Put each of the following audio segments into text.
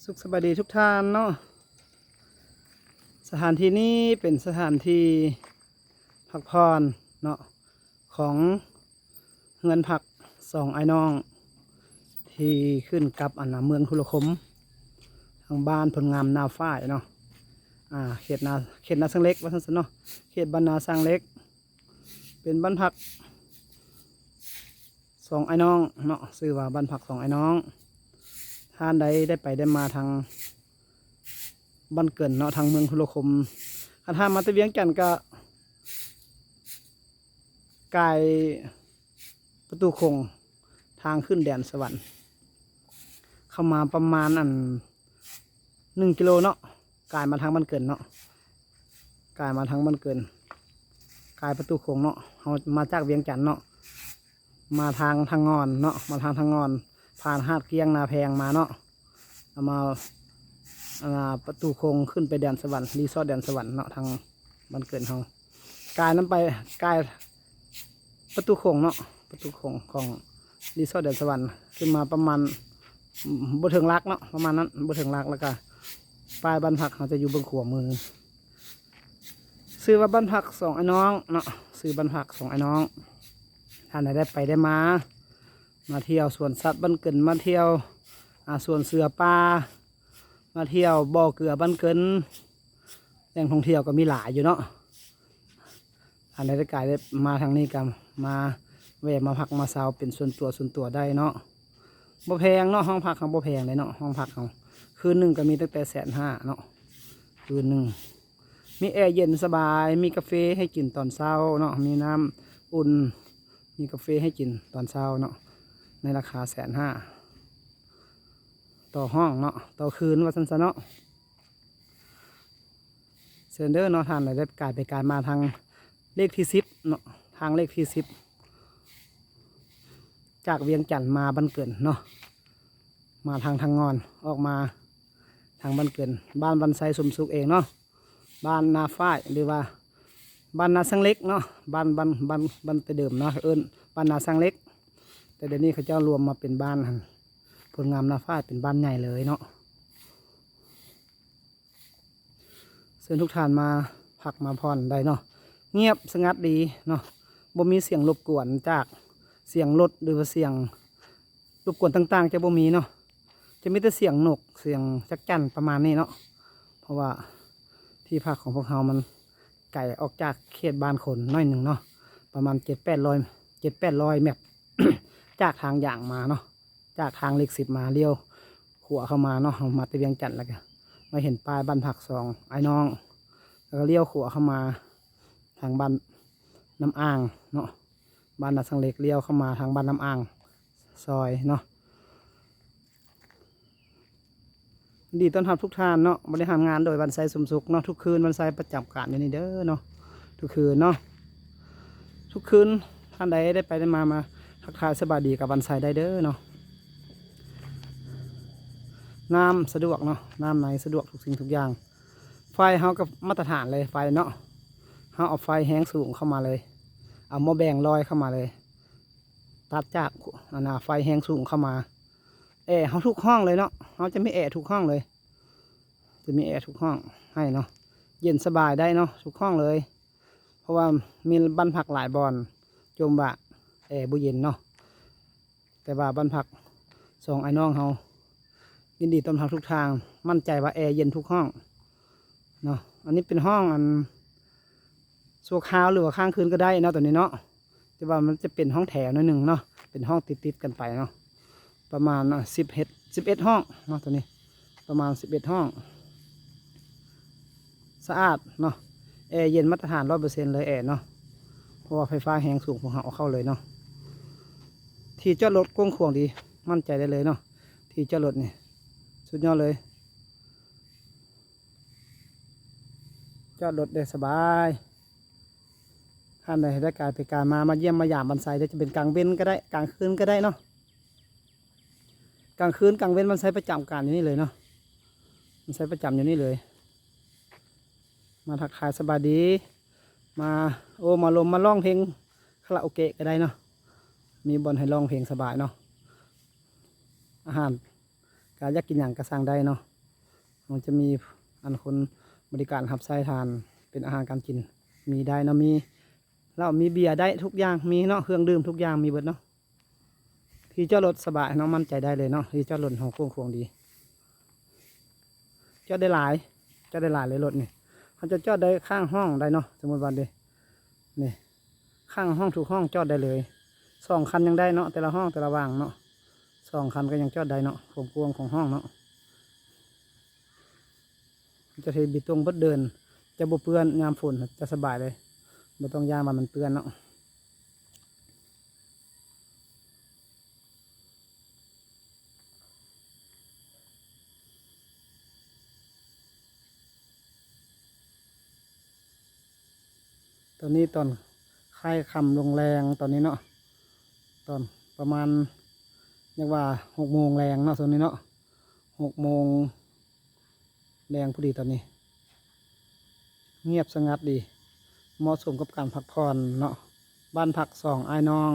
ສຸກສະບາຍດີທຸກທ່ານເນາະ. ສະຖານທີ່ນີ້ເປັນສະຖານທີ່ພັກຜ່ອນເນາະ ຂອງເຮືອນພັກສອງອ້າຍນ້ອງ ທີ່ຂຶ້ນກັບອັນນາເມືອງທຸລະຄົມ ທາງບ້ານໂພນງາມນາຝ້າຍເນາະ. ອ່າ ເຂດນາ ເຂດນາຊາງເລັກວ່າຊັ້ນຊະເນາະ ເຂດບ້ານນາຊາງເລັກ ເປັນບ້ານພັກ ສອງອ້າຍນ້ອງເນາະ ຊື່ວ່າບ້ານພັກສອງອ້າຍນ້ອງ. ທ່ານໃດໄດ້ໄປໄດ້ມາທາງບ້ານເກີນເນາະ ທາງເມືອງທຸລະຄົມ ຄັນທ່ານມາແຕ່ວຽງຈັນກະກາຍປະຕູຄົງ ທາງຂຶ້ນແດນສະຫວັນ ເຂົ້າມາປະມານອັນໜຶ່ງກິໂລເນາະ ກາຍມາທາງບ້ານເກີນເນາະ ກາຍມາທາງບ້ານເກີນ ກາຍປະຕູຄົງເນາະ. ເຮົາມາຈາກວຽງຈັນເນາະ ມາທາງທາງງອນເນາະ ມາທາງທາງງອນ ຜ່ານຫາດກ້ຽງນາແພງມາເນາະ ເອົາມາ ອ່າ ປະຕູຄົງ ຂຶ້ນໄປແດນສະຫວັນ ຣີສອດແດນສະຫວັນເນາະ ທາງບ້ານເກີນເຮົາ ກາຍນຳໄປ ກາຍປະຕູຄົງເນາະ ປະຕູຄົງຂອງຣີສອດແດນສະຫວັນ ຂຶ້ນມາປະມານ ບໍ່ເຖິງຫຼັກເນາະ ປະມານນັ້ນ ບໍ່ເຖິງຫຼັກ ແລ້ວກະປ້າຍບ້ານພັກເຮົາຈະຢູ່ເບື້ອງຂວາມື. ຊື່ວ່າບ້ານພັກສອງອ້າຍນ້ອງເນາະ ຊື່ບ້ານພັກສອງອ້າຍນ້ອງ. ທ່ານໃດໄດ້ໄປໄດ້ມາ ມາທ່ຽວສວນສັດບ້ານເກີນ ມາທ່ຽວ ອ່າ ສວນເສືອປ່າ ມາທ່ຽວບໍ່ເກືອບ້ານເກີນ ແຫຼ່ງທ່ອງທ່ຽວກໍມີຫຼາຍຢູ່ເນາະ. ອັນໃດກະໄດ້ມາທາງນີ້ກະມາແວ່ມາພັກມາເຊົາເປັນສ່ວນຕົວສ່ວນຕົວໄດ້ເນາະ ບໍ່ແພງເນາະ. ຫ້ອງພັກເຮົາບໍ່ແພງເດ້ເນາະ ຫ້ອງພັກເຮົາຄືນໜຶ່ງກະມີຕັ້ງແຕ່ແສນຫ້າເນາະ ຄືນໜຶ່ງ. ມີແອເຢັນສະບາຍ ມີກາເຟໃຫ້ກິນຕອນເຊົ້າເນາະ ມີນ້ຳອຸ່ນ ມີກາເຟໃຫ້ກິນຕອນເຊົ້າເນາະ ໃນລາຄາແສນຫ້າຕໍ່ຫ້ອງເນາະ ຕໍ່ຄືນວ່າຊັ້ນຊະເນາະ. ເຊີນເດີເນາະ ທ່ານໃດໄດ້ກາຍໄປກາຍມາທາງເລກທີສິບເນາະ ທາງເລກທີສິບ ຈາກວຽງຈັນມາບ້ານເກີນເນາະ ມາທາງທາງງອນ ອອກມາທາງບ້ານເກີນ ບ້ານວັນໄຊສົມສຸກເອງເນາະ ບ້ານນາຝ້າຍ ຫຼືວ່າບ້ານນາຊາງເລັກເນາະ ບ້ານ ບ້ານ ບ້ານ ບ້ານແຕ່ເດີມເນາະ ເອີ້ນບ້ານນາຊາງເລັກ ແຕ່ດຽວນີ້ເຂົາເຈົ້າລວມມາເປັນບ້ານຫັ້ນ ໂພນງາມນາຝ້າຍ ເປັນບ້ານໃຫຍ່ເລີຍເນາະ. ເຊີນທຸກທ່ານມາພັກມາຜ່ອນໄດ້ເນາະ ງຽບສະຫງັດດີເນາະ ບໍ່ມີສຽງລົບກວນຈາກສຽງລົດ ຫຼືວ່າສຽງລົບກວນຕ່າງໆ ຈະບໍ່ມີເນາະ ຈະມີແຕ່ສຽງນົກ ສຽງຈັກຈັ່ນປະມານນີ້ເນາະ. ເພາະວ່າທີ່ພັກຂອງພວກເຮົາມັນໄກອອກຈາກເຂດບ້ານຄົນໜ້ອຍໜຶ່ງເນາະ ປະມານເຈັດແປດຮ້ອຍ ເຈັດແປດຮ້ອຍແມັດ ຈາກທາງຢາງມາເນາະ ຈາກທາງເລກສິບມາ ລ້ຽວຂວາເຂົ້າມາເນາະ ເຮົາມາແຕ່ວຽງຈັນ ແລ້ວກະມາເຫັນປ້າຍບ້ານພັກສອງອ້າຍນ້ອງ ແລ້ວກະລ້ຽວຂວາເຂົ້າມາທາງບ້ານນ້ຳອ່າງເນາະ ບ້ານນາຊາງເລັກ ລ້ຽວເຂົ້າມາທາງບ້ານນ້ຳອ່າງ ຊອຍເນາະ. ຍິນດີຕ້ອນຮັບທຸກທ່ານເນາະ ບໍລິຫານງານໂດຍວັນໄຊສົມສຸກເນາະ ທຸກຄືນວັນໄຊປະຈຳການຢູ່ນີ້ເດີເນາະ ທຸກຄືນເນາະ ທຸກຄືນ. ທ່ານໃດໄດ້ໄປໄດ້ມາ ມາທັກທາຍສະບາຍດີກັບວັນໄຊໄດ້ເດີເນາະ. ນ້ຳສະດວກເນາະ ນ້ຳໃນສະດວກທຸກສິ່ງທຸກຢ່າງ. ໄຟເຮົາກໍມາດຕະຖານເລີຍ ໄຟເນາະ ເຮົາເອົາໄຟແຮງສູງເຂົ້າມາເລີຍ ເອົາໝໍ້ແບງລອຍເຂົ້າມາເລີຍ ຕັດຈາກອັນນາໄຟແຮງສູງເຂົ້າມາ. ແອເຮົາທຸກຫ້ອງເລີຍເນາະ ເຮົາຈະມີແອທຸກຫ້ອງເລີຍ ຈະມີແອທຸກຫ້ອງໃຫ້ເນາະ ເຢັນສະບາຍໄດ້ເນາະ ທຸກຫ້ອງເລີຍ. ເພາະວ່າມີບ້ານພັກຫຼາຍບ່ອນຈົ່ມວ່າແອບໍ່ເຢັນເນາະ ແຕ່ວ່າບ້ານພັກສອງອ້າຍນ້ອງເຮົາ ຍິນດີຕ້ອນຮັບທຸກທ່ານ ໝັ້ນໃຈວ່າແອເຢັນທຸກຫ້ອງເນາະ. ອັນນີ້ເປັນຫ້ອງອັນຊົ່ວຄາວ ຫຼືວ່າຄ້າງຄືນກໍໄດ້ເນາະ ໂຕນີ້ເນາະ ແຕ່ວ່າມັນຈະເປັນຫ້ອງແຖວໜ້ອຍໜຶ່ງເນາະ ເປັນຫ້ອງຕິດໆກັນໄປເນາະ ປະມານ ອ່າ ສິບເອັດ ສິບເອັດຫ້ອງເນາະ ໂຕນີ້ປະມານສິບເອັດຫ້ອງ. ສະອາດເນາະ ແອເຢັນມາດຕະຖານຮ້ອຍເປີເຊັນເລີຍ ແອເນາະ ເພາະວ່າໄຟຟ້າແຮງສູງພວກເຮົາເອົາເຂົ້າເລີຍເນາະ. ທີ່ຈອດລົດກວ້າງຂວາງດີ ໝັ້ນໃຈໄດ້ເລີຍເນາະ ທີ່ຈອດລົດນີ້ສຸດຍອດເລີຍ ຈອດລົດໄດ້ສະບາຍ. ທ່ານໃດໄດ້ການໄປການມາ ມາຢ້ຽມມາຢາມວັນໄຊ ຈະເປັນກາງເວັນກໍໄດ້ ກາງຄືນກໍໄດ້ເນາະ ກາງຄືນກາງເວັນວັນໄຊປະຈຳການຢູ່ນີ້ເລີຍເນາະ ວັນໄຊປະຈຳຢູ່ນີ້ເລີຍ. ມາທັກທາຍສະບາຍດີ ມາໂອ້ມາລົມ ມາຮ້ອງເພງຄາຣາໂອເກະກໍໄດ້ເນາະ ມີບ່ອນໃຫ້ຮ້ອງເພງສະບາຍເນາະ. ອາຫານກະຢາກກິນຫຍັງກະສັ່ງໄດ້ເນາະ ມັນຈະມີອັນຄົນບໍລິການຮັບໃຊ້ທ່ານ ເປັນອາຫານການກິນ ມີໄດ້ເນາະ ມີເຫຼົ້າ ມີເບຍໄດ້ ທຸກຢ່າງມີເນາະ ເຄື່ອງດື່ມທຸກຢ່າງມີເບິດເນາະ. ທີ່ຈອດລົດສະບາຍເນາະ ໝັ້ນໃຈໄດ້ເລີຍເນາະ ທີ່ຈອດລົດເຮົາກວ້າງຂວາງດີ ຈອດໄດ້ຫຼາຍ ຈອດໄດ້ຫຼາຍເລີຍລົດນີ້ ເຮົາຈະຈອດໄດ້ຂ້າງຫ້ອງໄດ້ເນາະ ສົມມຸດວ່າເດ້ ນີ້ ຂ້າງຫ້ອງ ທຸກຫ້ອງຈອດໄດ້ເລີຍ ສອງຄັນຍັງໄດ້ເນາະ ແຕ່ລະຫ້ອງແຕ່ລະຫວ່າງເນາະ ສອງຄັນກໍຍັງຈອດໄດ້ເນາະ ຄວາມກວ້າງຂອງຫ້ອງເນາະ. ຈະເທເບຕົງເບິດເດີ່ນ ຈະບໍ່ເປື້ອນ ຍາມຝົນຈະສະບາຍເລີຍ ບໍ່ຕ້ອງຢ້ານວ່າມັນເປື້ອນເນາະ. ຕອນນີ້ຕອນຄ້າຍຄ່ຳລົງແລງຕອນນີ້ເນາະ ຕອນປະມານ ຢາກວ່າຫົກໂມງແລງເນາະ ຊ່ວງນີ້ເນາະ ຫົກໂມງແລງພໍດີຕອນນີ້ ງຽບສະຫງັດດີ ເໝາະສົມກັບການພັກຜ່ອນເນາະ ບ້ານພັກສອງອ້າຍນ້ອງ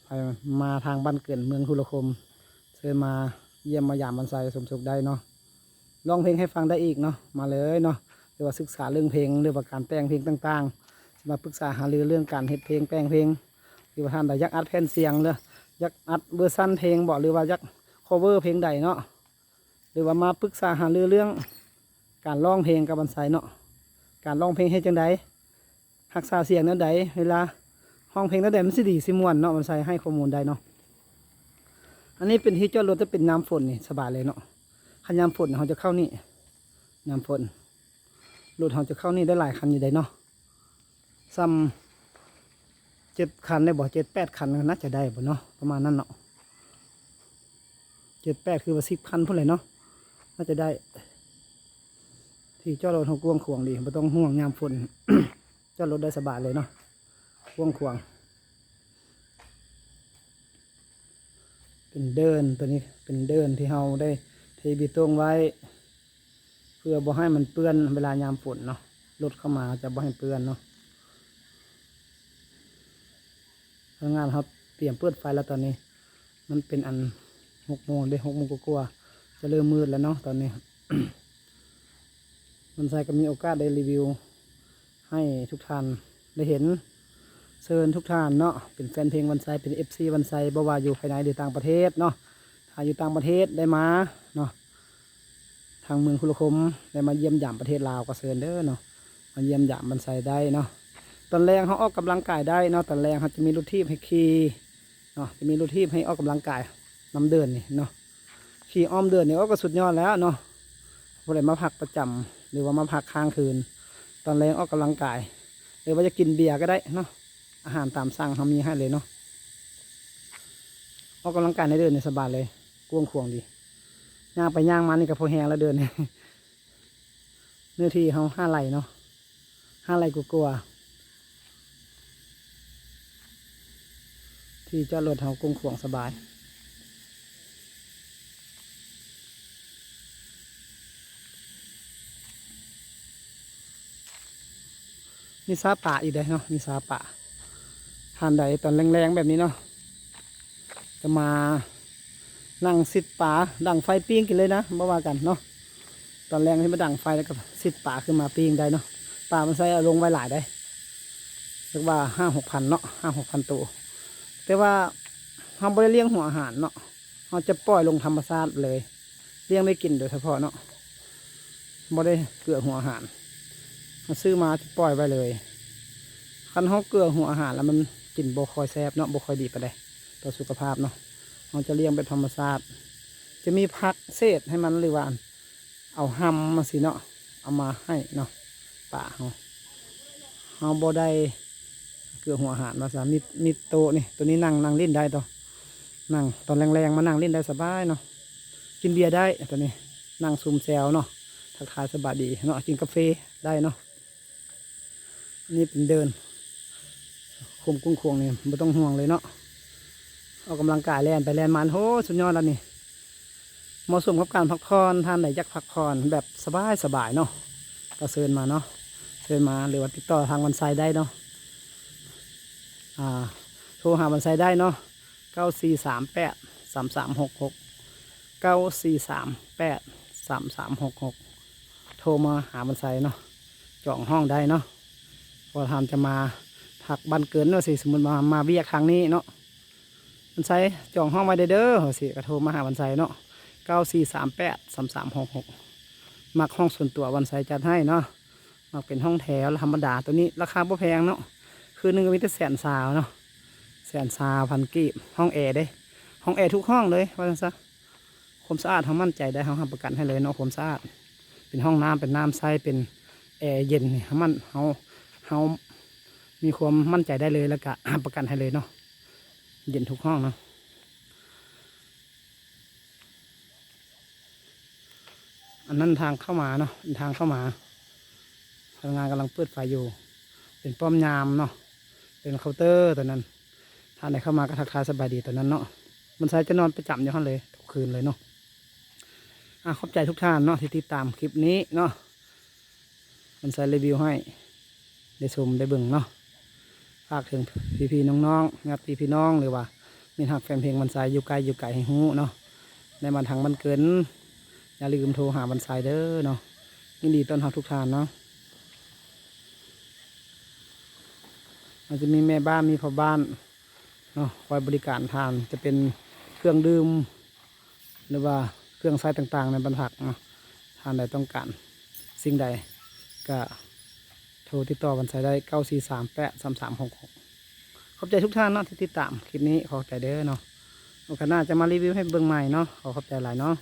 ໃຜມາທາງບ້ານເກີນເມືອງທຸລະຄົມ ເຊີນມາຢ້ຽມມາຢາມວັນໄຊສົມສຸກໄດ້ເນາະ ຮ້ອງເພງໃຫ້ຟັງໄດ້ອີກເນາະ ມາເລີຍເນາະ ຫຼືວ່າສຶກສາເລື່ອງເພງ ຫຼືວ່າການແຕ່ງເພງຕ່າງໆ ຊິມາປຶກສາຫາລືເລື່ອງການເຮັດເພງແຕ່ງເພງ ຫຼືວ່າທ່ານໃດຢາກອັດແຜ່ນສຽງ ຫຼືຢາກອັດເວີຊັນເພງບໍ ຫຼືວ່າຢາກຄອເວີເພງໃດເນາະ ຫຼືວ່າມາປຶກສາຫາລືເລື່ອງການຮ້ອງເພງກັບວັນໄຊເນາະ ການຮ້ອງເພງເຮັດຈັ່ງໃດ ຮັກສາສຽງແນວໃດ ເວລາຮ້ອງເພງແນວໃດມັນຊິດີຊິມ່ວນເນາະ ວັນໄຊໃຫ້ຂໍ້ມູນໄດ້ເນາະ. ອັນນີ້ເປັນທີ່ຈອດລົດ ແຕ່ເປັນຍາມຝົນນີ້ສະບາຍເລີຍເນາະ ຄັນຍາມຝົນເຮົາຈະເຂົ້ານີ້ ຍາມຝົນລົດເຮົາຈະເຂົ້ານີ້ໄດ້ຫຼາຍຄັນຢູ່ໃດເນາະ ສ່ຳເຈັດຄັນໄດ້ບໍ່ ເຈັດແປດຄັນໜ້າຈະໄດ້ບໍ່ເນາະ ປະມານນັ້ນເນາະ ເຈັດແປດ ຄືວ່າສິບຄັນພຸ້ນແຫຼະເນາະ ໜ້າຈະໄດ້ ທີ່ຈອດລົດເຮົາກວ້າງຂວາງດີ ບໍ່ຕ້ອງຫ່ວງຍາມຝົນ ຈອດລົດໄດ້ສະບາຍເລີຍເນາະ ກວ້າງຂວາງ ເປັນເດີ່ນ ໂຕນີ້ເປັນເດີ່ນທີ່ເຮົາໄດ້ເທເບຕົງໄວ້ ເພື່ອບໍ່ໃຫ້ມັນເປື້ອນເວລາຍາມຝົນເນາະ ລົດເຂົ້າມາຈະບໍ່ໃຫ້ເປື້ອນເນາະ. ພະນັກງານເຮົາຕຽມເປີດໄຟແລ້ວຕອນນີ້ ມັນເປັນອັນຫົກໂມງເດ້ ຫົກໂມງກວ່າໆ ຈະເລີ່ມມືດແລ້ວເນາະຕອນນີ້. ວັນໄຊກໍມີໂອກາດໄດ້ຣີວິວໃຫ້ທຸກທ່ານໄດ້ເຫັນ ເຊີນທຸກທ່ານເນາະ ເປັນແຟນເພງວັນໄຊ ເປັນເອັຟຊີວັນໄຊ ບໍ່ວ່າຢູ່ພາຍໃນ ຫຼື ຕ່າງປະເທດເນາະ ຖ້າຢູ່ຕ່າງປະເທດໄດ້ມາເນາະ ທາງເມືອງຄຸລະຄົມໄດ້ມາຢ້ຽມຢາມປະເທດລາວກໍເຊີນເດີເນາະ ມາຢ້ຽມຢາມວັນໄຊໄດ້ເນາະ. ຕອນແລງເຮົາອອກກຳລັງກາຍໄດ້ເນາະ ຕອນແລງເຮົາຈະມີລົດຖີບໃຫ້ຂີ່ເນາະ ຈະມີລົດຖີບໃຫ້ອອກກຳລັງກາຍນຳເດີ່ນນີ້ເນາະ ຂີ່ອ້ອມເດີ່ນນີ້ ໂອ້ ກໍສຸດຍອດແລ້ວເນາະ. ຜູ້ໃດມາພັກປະຈຳ ຫຼືວ່າມາພັກຄ້າງຄືນ ຕອນແລງອອກກຳລັງກາຍ ຫຼືວ່າຈະກິນເບຍກໍໄດ້ເນາະ ອາຫານຕາມສັ່ງເຮົາມີໃຫ້ເລີຍເນາະ. ອອກກຳລັງກາຍໃນເດີ່ນນີ້ສະບາຍເລີຍ ກວ້າງຂວາງດີ ຍ່າງໄປຍ່າງມານີ້ກໍພໍແຮງແລ້ວເດີ່ນນີ້. ເນື້ອທີ່ເຮົາຫ້າໄຮ່ເນາະ ຫ້າໄຮ່ກວ່າໆ ທີ່ຈອດລົດເຮົາກວ້າງຂວາງສະບາຍ. ມີຊາປາອີກເດ້ເນາະ ມີຊາປາ. ທ່ານໃດຕອນແລງໆແບບນີ້ເນາະ ຈະມານັ່ງຊິດປາ ດັງໄຟປີ້ງກິນເລີຍນະ ບໍ່ວ່າກັນເນາະ. ຕອນແລງຊິມາດັງໄຟ ແລ້ວກໍຊິດປາຂຶ້ນມາປີ້ງໄດ້ເນາະ. ປາມັນໃຊ້ເອົາລົງໄວ້ຫຼາຍເດ້ ຈັກວ່າຫ້າຫົກພັນເນາະ ຫ້າຫົກພັນໂຕ. ແຕ່ວ່າເຮົາບໍ່ໄດ້ລ້ຽງຫົວອາຫານເນາະ ເຮົາຈະປ່ອຍລົງທຳມະຊາດເລີຍ ລ້ຽງໄວ້ກິນໂດຍສະເພາະເນາະ ບໍ່ໄດ້ເກືອຫົວອາຫານ. ເຮົາຊື້ມາຈະປ່ອຍໄວ້ເລີຍ ຄັນເຮົາເກືອຫົວອາຫານແລ້ວມັນກິນບໍ່ຄ່ອຍແຊບເນາະ ບໍ່ຄ່ອຍດີປານໃດຕໍ່ສຸຂະພາບເນາະ. ເຮົາຈະລ້ຽງແບບທຳມະຊາດ ຈະມີຜັກເສດໃຫ້ມັນ ຫຼືວ່າ ເອົາຮຳຈັ່ງຊີ້ເນາະ ເອົາມາໃຫ້ເນາະ ປາເຮົາ ເຮົາບໍ່ໄດ້ເກືອຫົວອາຫານວ່າຊະ. ມີ ມີໂຕະນີ້ ໂຕະນີ້ນັ່ງ ນັ່ງຫຼິ້ນໄດ້ໂຕະ ນັ່ງຕອນແລງໆມານັ່ງຫຼິ້ນໄດ້ສະບາຍເນາະ ກິນເບຍໄດ້ໂຕະນີ້ ນັ່ງຊຸມແຊວເນາະ ທັກທາຍສະບາຍດີເນາະ ກິນກາເຟໄດ້ເນາະ. ອັນນີ້ເປັນເດີ່ນ ຄວາມກວ້າງຂວາງນີ້ບໍ່ຕ້ອງຫ່ວງເລີຍເນາະ ອອກກຳລັງກາຍແລ່ນໄປແລ່ນມາ ໂຫ ສຸດຍອດແລ້ວນີ້ ເໝາະສົມກັບການພັກຜ່ອນ. ທ່ານໃດຢາກພັກຜ່ອນແບບສະບາຍໆເນາະ ກໍເຊີນມາເນາະ ເຊີນມາ ຫຼືວ່າຕິດຕໍ່ທາງວັນໄຊໄດ້ເນາະ ອ່າ ໂທຫາວັນໄຊໄດ້ເນາະ ເກົ້າສີ່ສາມແປດສາມສາມຫົກຫົກ ເກົ້າສີ່ສາມແປດ ສາມສາມຫົກຫົກ ໂທມາຫາບັນໄຊເນາະ ຈອງຫ້ອງໄດ້ເນາະ ເພາະວ່າທ່ານຈະມາພັກບ້ານເກີນວ່າຊີ້ ສົມມຸດວ່າມາວຽກທາງນີ້ເນາະ ບັນໄຊຈອງຫ້ອງໄວ້ເດີ ເດີ ວ່າຊີ້ ກໍໂທມາຫາບັນໄຊເນາະ ເກົ້າສີ່ສາມແປດສາມສາມຫົກຫົກ ມັກຫ້ອງສ່ວນຕົວ ບັນໄຊຈັດໃຫ້ເນາະ ມັກເປັນຫ້ອງແຖວທຳມະດາ ໂຕນີ້ລາຄາບໍ່ແພງເນາະ ຄືນໜຶ່ງກໍມີແຕ່ແສນຊາວເນາະ ແສນຊາວພັນກີບ ຫ້ອງແອເດ້ ຫ້ອງແອທຸກຫ້ອງເລີຍວ່າຊັ້ນຊະ ຄວາມສະອາດເຮົາໝັ້ນໃຈໄດ້ ເຮົາຮັບປະກັນໃຫ້ເລີຍເນາະ ຄວາມສະອາດ ເປັນຫ້ອງນ້ຳ ເປັນນ້ຳໃຊ້ ເປັນແອເຢັນນີ້ ເຮົາໝັ້ນ ເຮົາ ເຮົາມີຄວາມໝັ້ນໃຈໄດ້ເລີຍ ແລ້ວກະຮັບປະກັນໃຫ້ເລີຍເນາະ ເຢັນທຸກຫ້ອງເນາະ. ອັນນັ້ນທາງເຂົ້າມາເນາະ ທາງເຂົ້າມາ ພະນັກງານກຳລັງເປີດໄຟຢູ່ ເປັນປ້ອມຍາມເນາະ ເປັນເຄົາເຕີໂຕນັ້ນ ທ່ານໃດເຂົ້າມາກໍທັກທາຍສະບາຍດີໂຕນັ້ນເນາະ ບັນໄຊຈະນອນປະຈຳຢູ່ຫັ້ນເລີຍທຸກຄືນເລີຍເນາະ. ອາ ຂອບໃຈທຸກທ່ານເນາະທີ່ຕິດຕາມຄລິບນີ້ເນາະ ບັນໄຊຣີວິວໃຫ້ໄດ້ຊົມໄດ້ເບິ່ງເນາະ ຝາກເຖິງພີ່ໆນ້ອງໆ ຍາດຕິພີ່ນ້ອງ ຫຼືວ່າມິດຮັກແຟນເພງບັນໄຊຢູ່ໃກ້ຢູ່ໄກໃຫ້ຮູ້ເນາະ ໃນບ້ານທາງບ້ານເກີນ ຢ່າລືມໂທຫາບັນໄຊເດີເນາະ ຍິນດີຕ້ອນຮັບທຸກທ່ານເນາະ ອາດຈະມີແມ່ບ້ານ ມີພໍ່ບ້ານເນາະ ຄອຍບໍລິການທ່ານ ຈະເປັນເຄື່ອງດື່ມ ຫຼືວ່າເຄື່ອງໃຊ້ຕ່າງໆໃນບ້ານພັກເນາະ ທ່ານໃດຕ້ອງການສິ່ງໃດກະໂທຕິດຕໍ່ກັນໃຊ້ໄດ້ ເກົ້າສີ່ສາມແປດສາມສາມຫົກຫົກ ຂອບໃຈທຸກທ່ານເນາະທີ່ຕິດຕາມຄລິບນີ້ ຂອບໃຈເດີເນາະ ໂອກາດໜ້າຈະມາຣີວິວໃຫ້ເບິ່ງໃໝ່ເນາະ ຂໍຂອບໃຈຫຼາຍເນາະ.